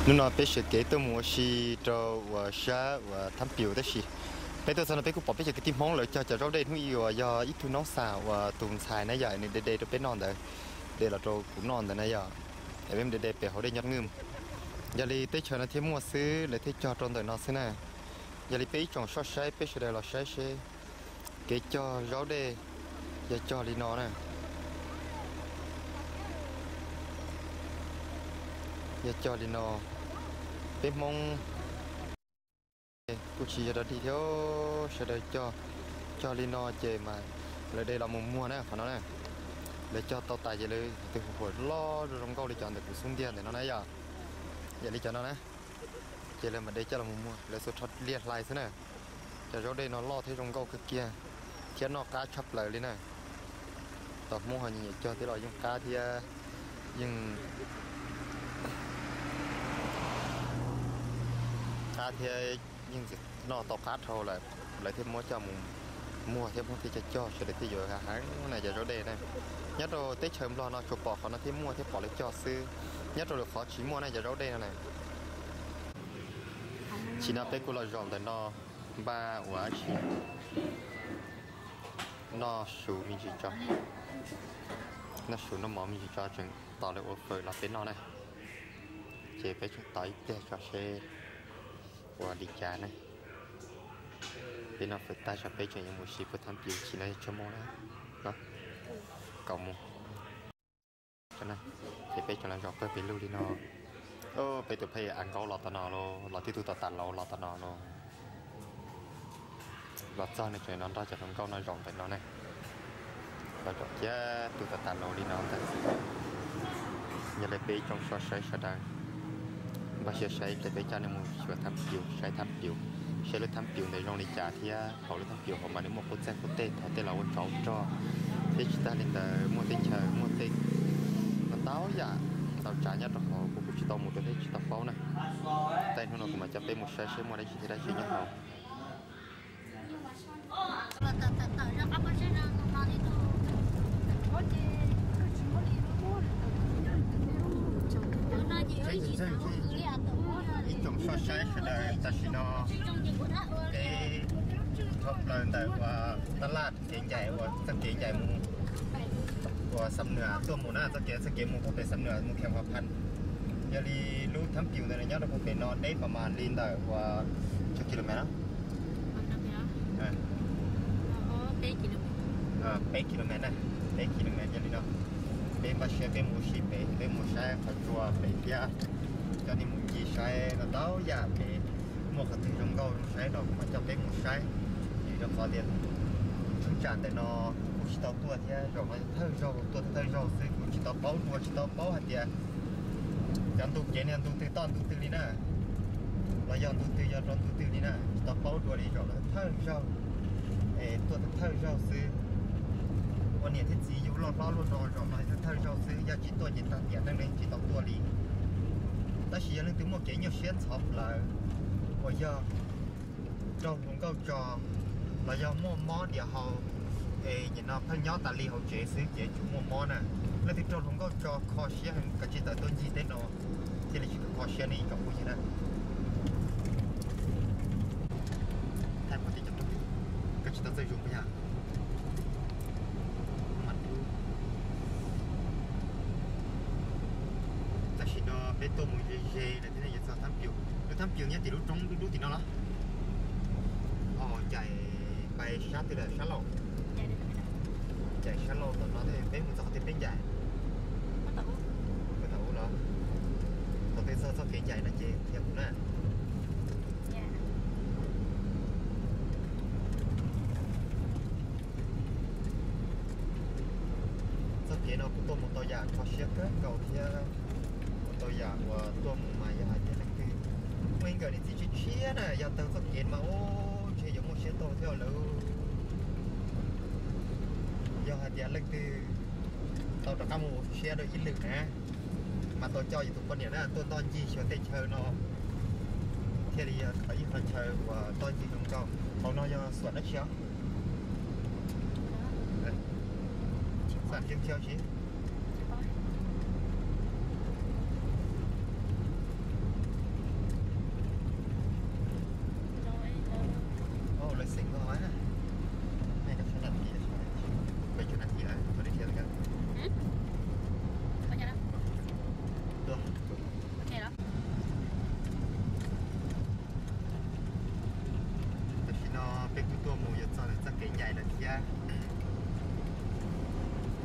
Hnub no peb sawv kev tuaj mus ua si rau uas sab uas Thab Pius tab sis peb tuaj txog no peb kuj pom peb cov kwv tij Hmoob lawv cog cov zaub dej hnub ib uas yog ib tug noob xas uas tus ntxhais na yom, nws de de rau peb noj ntawd, de los rau kuv noj ntawd na yom. Es peb mus de de pem hauv dej nyob nwj. Yog li teb chaws no thiaj muaj xwb lawv thiaj cog rau ntawm no xwb na. Yog li peb ib tsoom soj saib peb sawv daws los saib seb kev cog zaub dej yog cog li no na. Yog cog li no, peb Hmoob kuj tsis yog dog dig thiab, sawv daws cog, cog li no ces mas lawv de los mus muag na qhov no na. Lawv cog tau tas ces lawv tus hu huam loj zoo zoo nkauj li cov ntawm kuv xub ntiag ntawm no na yom. Yog li cov no na, ces lawv mam de coj los mus muag, lawv xuas rho liaj hlais xwb na. Cov zaub dej no loj thiab zoo nkauj kawg kiag thiab noj qab tshaj plaws li na. Tus Hmoob ho nyiam cog thiab los yeej qab thiab, yeej qab thiab yeej noj tau qab dhau lawm, lawv thiaj muab coj mus muag thiab Hmoob thiaj cog cog sawv daws thiaj yuav hav heev na cov zaub dej na. Nyob rau teb chaws Nplog no tsuas pom qhov no thiaj muaj thiab pom lawv cog xwb, nyob rau lwm qhov tsis muaj na cov zaub dej no na. Tsim no peb kuj los zaum ntawm no npaj ua dab tsi, noj su me ntsis tso, noj su noj mov me ntsis tso tseem tos lawv ua fawm los peb noj na. Ces peb tseem tos ib pliag tso seb ua li cas ne. Peb noj fawm tag tso peb tseem yuav mus si puag Thab Pius, tsim no yog tsawg moos na? Kaum moos. Ces peb tseem los zaum pawg pem lug li no. Peb tus pheej av nkaub los tom no los, los tib tug tom tas laus los tom no los. Los txog nws tseem no nrog cov hluas nkauj no zaum ntawm no ne. Los zaum kiag tus tom tas laus li no ntag. Yog li peb ib tsoom soj saib sawv daws, npaj siab saib ib pliag peb coj nej mus xyuas Thab Pius, saib Thab Pius, saib lub Thab Pius ntawd zoo li cas thiab hauv lub Thab Pius hauv mas nws muaj qub txeeg qub teg thov tej los ua tsov rog thiab tsis tag li ntawd muaj teb chaws muaj tej ntau yam ntau tsav nyob rau hauv kuv kuj tsis tau mus rau thiab tsis tau paub na. Tej hnub no kuv mam coj peb mus saib seb muaj dab tsi thiab dab tsi nyob hauv. Ib tsoom soj saib sawv daws tam sim no peb dhau plaws ntawm uas tab laj kev ncaim uas txoj kev ncaim mus uas Xam Nuas tuaj mus na, txoj kev txoj kev mus puag pem Xam Nuas mus Kheem Huas Phas. Yog li lub Thab Pius ntawd nws nyob rau puag pem no deb pas mas li ntawm uas tsawg kilomev na? Peb kilomev na, peb kilomev yog li no. Peb npaj siab peb mus ua si pem, peb mus saib qhov tsua pem thiab coj nej mus ncig saib ntau yam pem, muaj qhov twg zoo nkauj zoo saib los kuv mam coj peb mus saib. Vim rau qhov tias cheeb tsam ntawm no kuv tsis tau tuaj thiab, zaum no thawj zaug tuaj thawj zaug xwb kuv tsis tau paub dua tsis tau paub hais tias cov ntu kev no yog ntu twg toj ntu twg li na, los yog ntu twg yog rau ntu twg li na, tsis tau paub dua li, zaum no thawj zaug es tuaj thawj zaug xwb. Ua niam thiab txiv yug loj hlob luaj no zaum no thawj zaug xwb, yog tsis tuaj ces tag tiam neej neeg tsis tau tuaj li. Tab sis yog leej twg muaj kev nyuaj siab ntxhov plawv uas yog raug hluas nkauj tso los yog muaj mob diam hau es nim no pheej nyob tas li hauv tsev xwb ces tsuas muaj mob na. Leej twg raug hluas nkauj tso kho siab heev kav tsij tawm tuaj ncig tej no thiaj li tsis kho siab ne ib tsoom phooj ywg na. Thaij pov tej cov roob, koj tsis tau txawj zoom yog. Tam sim no peb tuaj mus ze ze lawm thiab yuav txog Thab Pius. Lub Thab Pius nyob tim lub roob dub dub tim no los? Os, ncaim pais sab twg lawm, sab laug? Ncaim sab laug tom no, peb mus txog qhov twg peb ncaim? Thaum twg txog txoj kev ncaim no ces qhia kuv na. Txoj kev no kuj tuaj mus tau yam kho siab kawg nkaus thiab, mus tau yam uas tuaj mus mas yog hais tias leej twg muaj ib nkawm niam txiv tshiab tshiab na, yog taug txoj kev mas ub ntshe yuav muaj siab tuag thiab lawm. Yog hais tias leej twg tau rov qab mus siab rau ib lwm na, mas tau coj yus tus poj niam na tuaj ntoj ncig xyuas tej chaw no thiaj li yog ib qho chaw uas ntoj ncig zoo nkauj. Hauv no yog xuam dab tsi os? Xuam kiv kiv si. Tsis paub. Lawm thiab.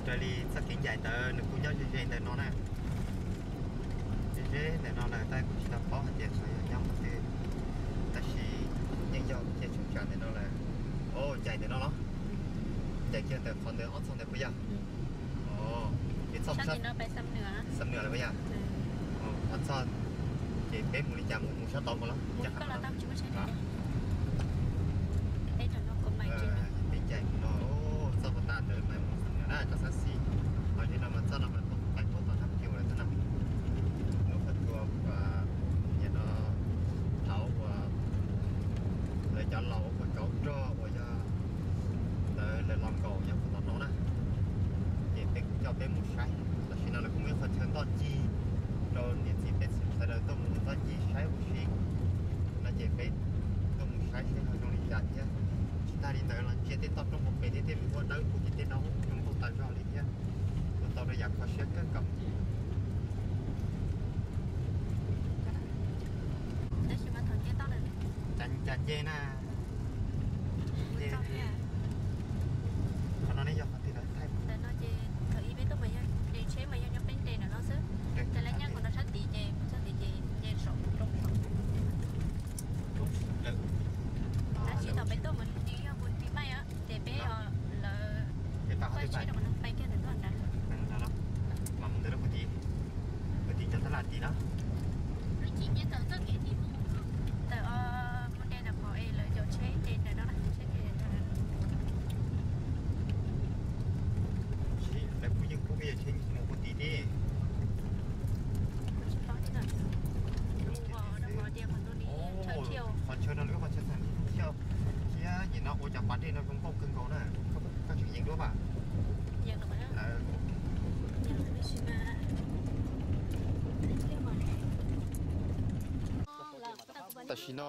Raws li txoj kev ncaim ntawd nws kuj nyob ze ze ntawm no na. Ze ze ntawm no lawm tab kuv tsis tau paub hais tias xyov yog nyob qhov twg, tab sis yeej yog cia tshoob tsam ntawm no lawm. O, ncaim ntawm no los? Ncaim kiag ntawm qhov ntawd ob txog ntawd puas yog? O, ib txog Xam Nws lawm puas yog? Qhov txog ces peb mus li cas, mus mus sab tod nkaus los? Peb ncaim no, txoj puag ta ntawd mas mus Xam Nws na tsob xab xis. Ho yog no mas txoj no mas pais puag tom Thab Piu lawm xwb na. Lub qhov tsua, yog no thaum uas lawv cov laus ua tsov rog uas yog ntawd lawv los nkaum nyob puag tom no na. Ces peb kuj coj peb mus saib, tam sim no lawv kuj muaj ib qhov chaw ntoj ncig rau niam txiv pej xeem sawv daws tuaj mus ntoj ncig saib ua si no ces peb tuaj mus saib seb ho zoo li cas thiab. Tsis tag li ntawd los ntsia tej toj roob hauv pes thiab tej lub ua dawb huv ces tej no zoo nkauj tas zog li thiab, ua tau rau yam kho siab kawg nkaus. Cas nce na. Qhov no ne yog qhov twg lawm? Ntawm no ces thaum ub peb tuaj mas yog, tsheb mas yog nyob peb nres ntawm no xwb. Ces lawv nyab nkaus rau sab tid ces mus txog tid ces nce saum roob saum. Tab sis thaum peb tuaj mas nws yog mus Pi Maij ces peb, lawv pab tsheb rau qhov no peb kiag ntawm tuaj nrad. Mas mus ntawm lub puag tid, puag tid cov tab laj tid na. Ntawm mus nres ntawm qhov es lawv cov tsheb nres ntawm no na, tsheb nres ntawm no. Lawv kuj yeej pub peb cov tsheb mus puag tid thiab. Qhov chaw no lawv ua qhov chaw txham thiaj thiab, ces no ua cov pas dej no zoo nkauj kawg nkaus na. Koj tseem yees duab mas. Tam sim no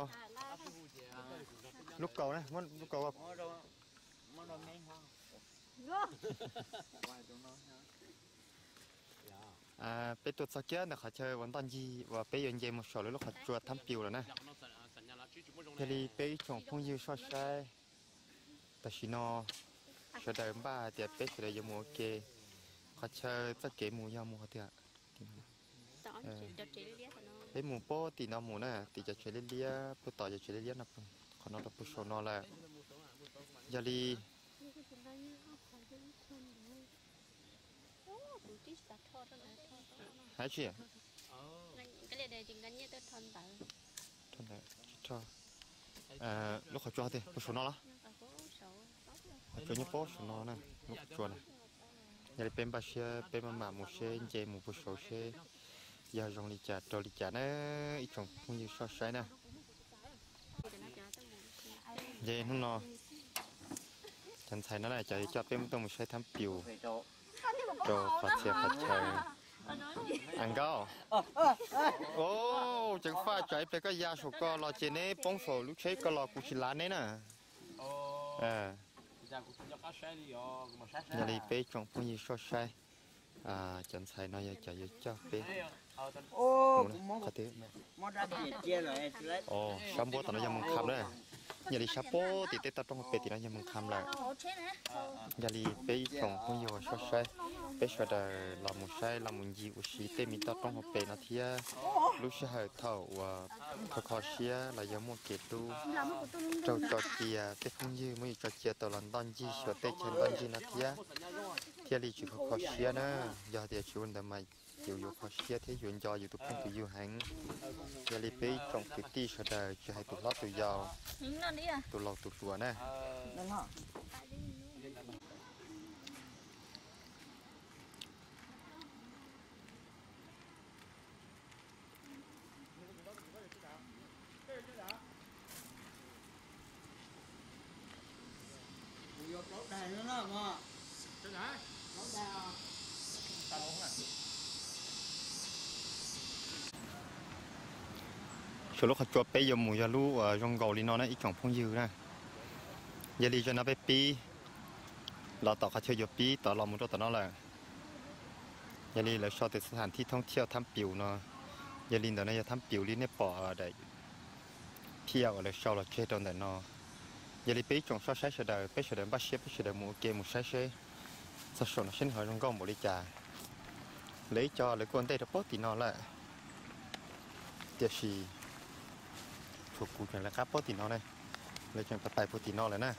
lub kaus na, muab lub kaus Peb tuaj txog kiag ntawm qhov chaw uas ntoj ncig uas peb yuav nce mus saum lawv lub qhov tsua Thab Pius lawm na. Yog li peb ib tsoom phooj ywg soj saib, tam sim no sawv daws npaj hais tias peb sawv daws yuav mus ua ke. Qhov chaw txoj kev mus yog mus qhov twg? Peb mus puag tim no mus na, tim cov tsev liab liab, puag tom cov tsev liab liab no, qhov no rau puag saum no lawm. Yog li hais tsis, lub qhov tsua tias puag saum no los? Qhov tsua nyob puag saum no na, lub qhov tsua na. Yog li peb npaj siab peb maj mam mus seb nce mus puag saum seb yog zoo li cas rau li cas na, ib tsoom phooj ywg soj saib na. Ces hnub no cov ntxhais no na cov yuav coj peb tuaj mus saib Thab Pius rau qhov txhia qhov chaw. A nkauj, ceev faj tsam ib pliag koj ya saum ko los ces neb poob saum lub tsheb ko los kuv tsis lav neb na. Yog li peb tsoom phooj ywg soj saib, cov ntxhais no yog cov yuav coj peb mus qhov twg? Sab npuab tom no yog Moos Kham na. Yog li sab puag tim tej toj roob hauv pes tim no yog Moos Kham lawm. Yog li peb ib tsoom phooj ywg uas soj saib, peb sawv daws los mus saib los mus ncig ua si tej me toj roob hauv pes no thiab. Lub sij hawm thaum uas kho kho siab los yog muaj kev hlub raug tso cia, tej phooj ywg muaj ib tso cia tau los ntoj ncig xyuas tej chaw ntoj ncig no thiab, thiaj li tsis kho kho siab na. Yog tias tsis ua ntawd mas yus yuav kho siab thiab yuav nco yus tus phooj tus ywg heev. Yog li peb ib tsoom kwv tij sawv daws tsis hais tus hlob tus yau, tus laus tus hluas na, saum lub qhov tsua peb yuav mus yog lub uas zoo nkaus li no na ib tsoom phooj ywg na. Yog li zaum no peb pib los tom qhov chaw yuav pib tod los mus rau tom no lawm. Yog li lawv sau tias sab thas thib thoob thiaj Thab Pius no. Yog li ntawm no yog Thab Pius li nej pom daim phiaj uas lawv sau los tseg rau ntawm no. Yog li peb ib tsoom soj saib sawv daws, peb sawv daws npaj siab peb sawv daws mus ua ke mus saib seb txog saum no seb nws ho zoo nkauj npaum li cas. Lawv ib co lawv kuj ua ntej rau pab tim no lawm, tiam sis tshuav kuv tseem lawv qab pab tim no ne, lawv tseem pais pais puag tim no lawm na.